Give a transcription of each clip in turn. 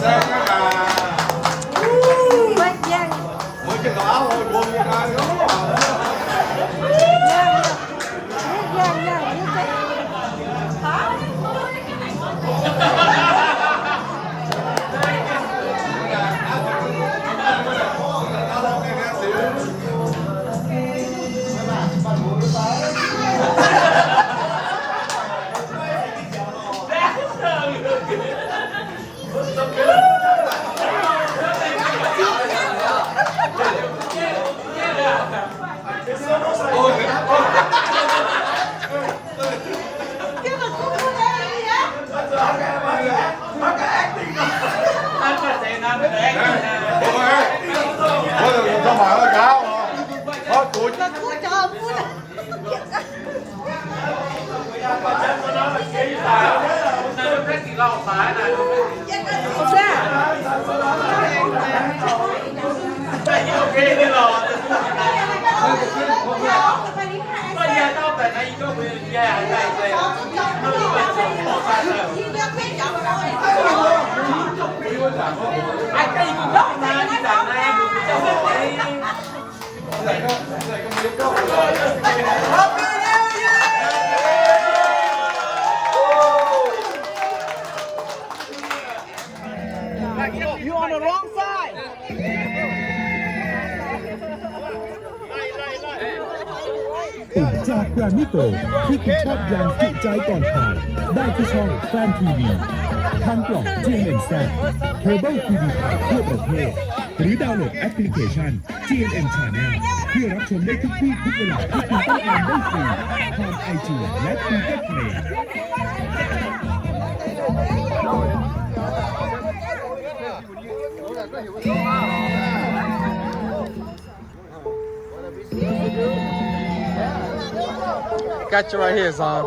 Ủng hộ Brand Nico, klik kiểm soát dàn chữa cháy còn phải, đăng ký kênh Fan T V, khăn quảng G M M Set, cable T V khắpทั่ວประเทศ, หรือ download application G M M Channel เพื่อรับชมได้ทุกที่ทุกเวลาที่คุณต้องการได้ฟรี ผ่าน iTunes และ Google Play. Got you right here, son.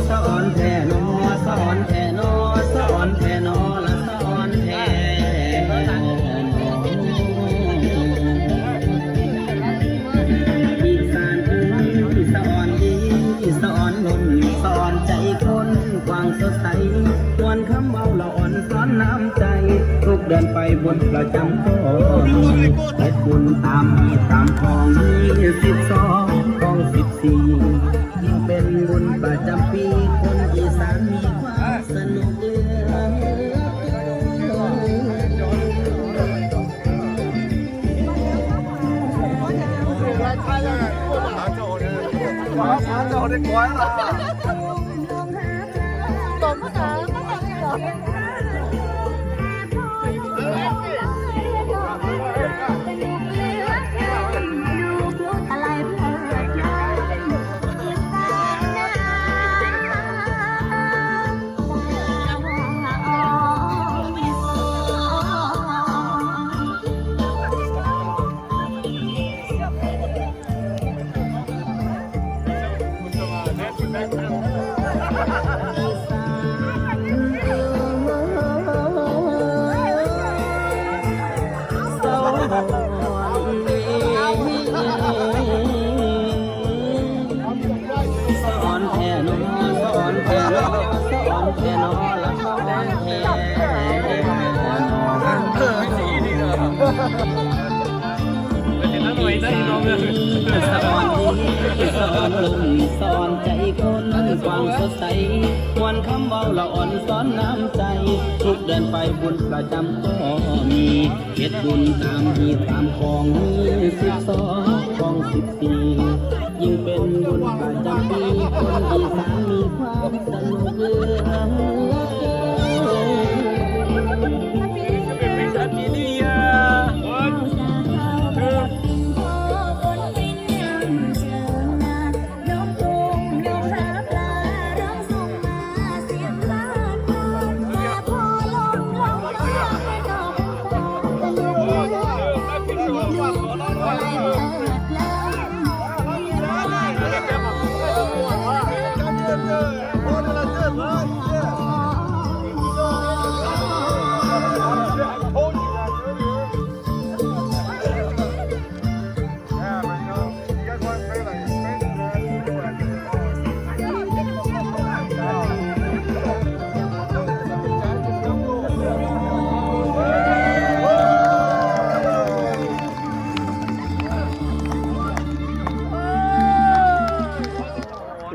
สะออนแท้หนอ สะออนแท้หนอ สะออนแท้หนอ ละสะออนแท้หนอ อีสานเอ๋ย สะออนดี สะออนล้น สะออนใจคนกว้างสดใส ม่วนคำเว้าละอ่อนซ้อนน้ำใจ ทุกเดือนไปบุญประจำก็มี เฮ็ดบุญตามมีตตามคอง มีสิบสอง คองสิบสี่ ยิ่งเป็นบุญประจำปี คนอีสานมีความสนุกเหลือเกิน ส สอนลมสอนใจคนกว้างสดใส มวลคำเว้าละอ่อนสอนน้ำใจ ทุกเดินไปบุญประจำก็มี เฮ็ดบุญตามฮีตตามคอง มีสิบสองคองสิบสี่ ยิ่งเป็นบุญประจำปี คนอีสานมีความสนุกเลือ Happy New Year.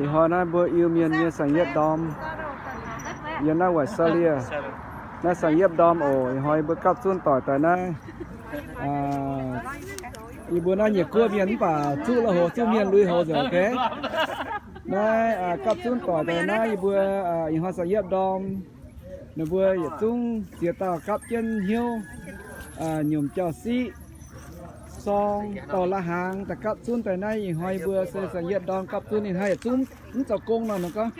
Ih hnoi naaiv mbuo Iu-Mienh nyei saeng-yietv ndorm yiem naaiv Australia. Naaiv saeng-yietv ndorm oc. Ih hnoi mbuo gapv zunv doic daaih naaiv. Yie mbuo naaiv Nyiec Guoqv mienh mv baac zuqv la'hoz zuqv mienh lui-houx nzengc, ok? Naaiv gapv zunv doic daaih naaiv yie mbuo ih hnoi saeng-yietv ndorm, ninh mbuo yietc zungv ziex dauh gapv jienv hnyouv, nyomc jauv-siqv, sorng, dorh la'hnaangx daaih gapv zunv daaih naaiv. Ih hnoi yie mbuo se saeng-yietv ndorm gapv zunv, ninh hnoi yietc zungv mv zoux gong nor, ninh gorngv.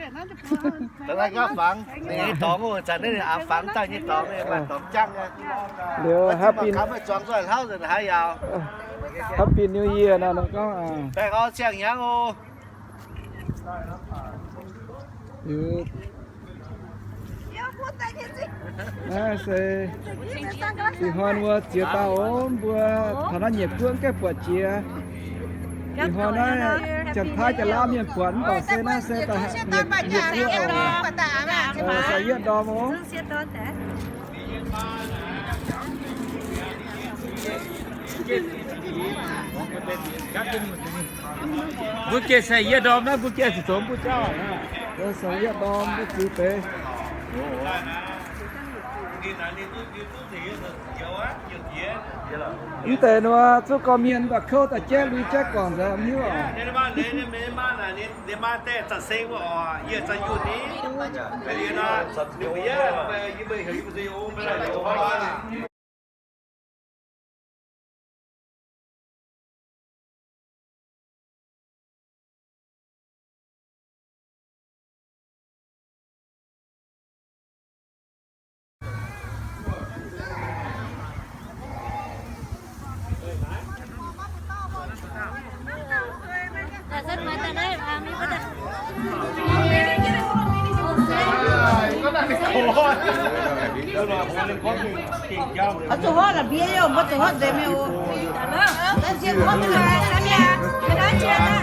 Liuz Happy New Year nor, ninh gorngv. Naaiv se ih hnoi mbuo ziex dauh oc, mbuo taux naaiv Nyiec Guoqv gaengh buatc jiex. Ih hnoi naaiv Janx-Taiv Janx-Laauv mienh buatc mv baac se naaiv se daaih Nyiec Guoqv oc. Saeng-yietv ndorm oc. Mbuo gengh saeng-yietv ndorm naaiv, mbuo gengh zuqc zoux mbuo jauv. Saeng-yietv ndorm mbuo ziux deix. Mv deix nor zuqv gorqv-mienh mv baac kouv daaih jaiv lui jaiv guangc nzengc, mv hiuv oc. Zuqc huotv la'bieiv yaac mbuo zuqc huotv nzengc mi'aqv oc. Da'siec huotv mingh la'bieiv mi'aqv.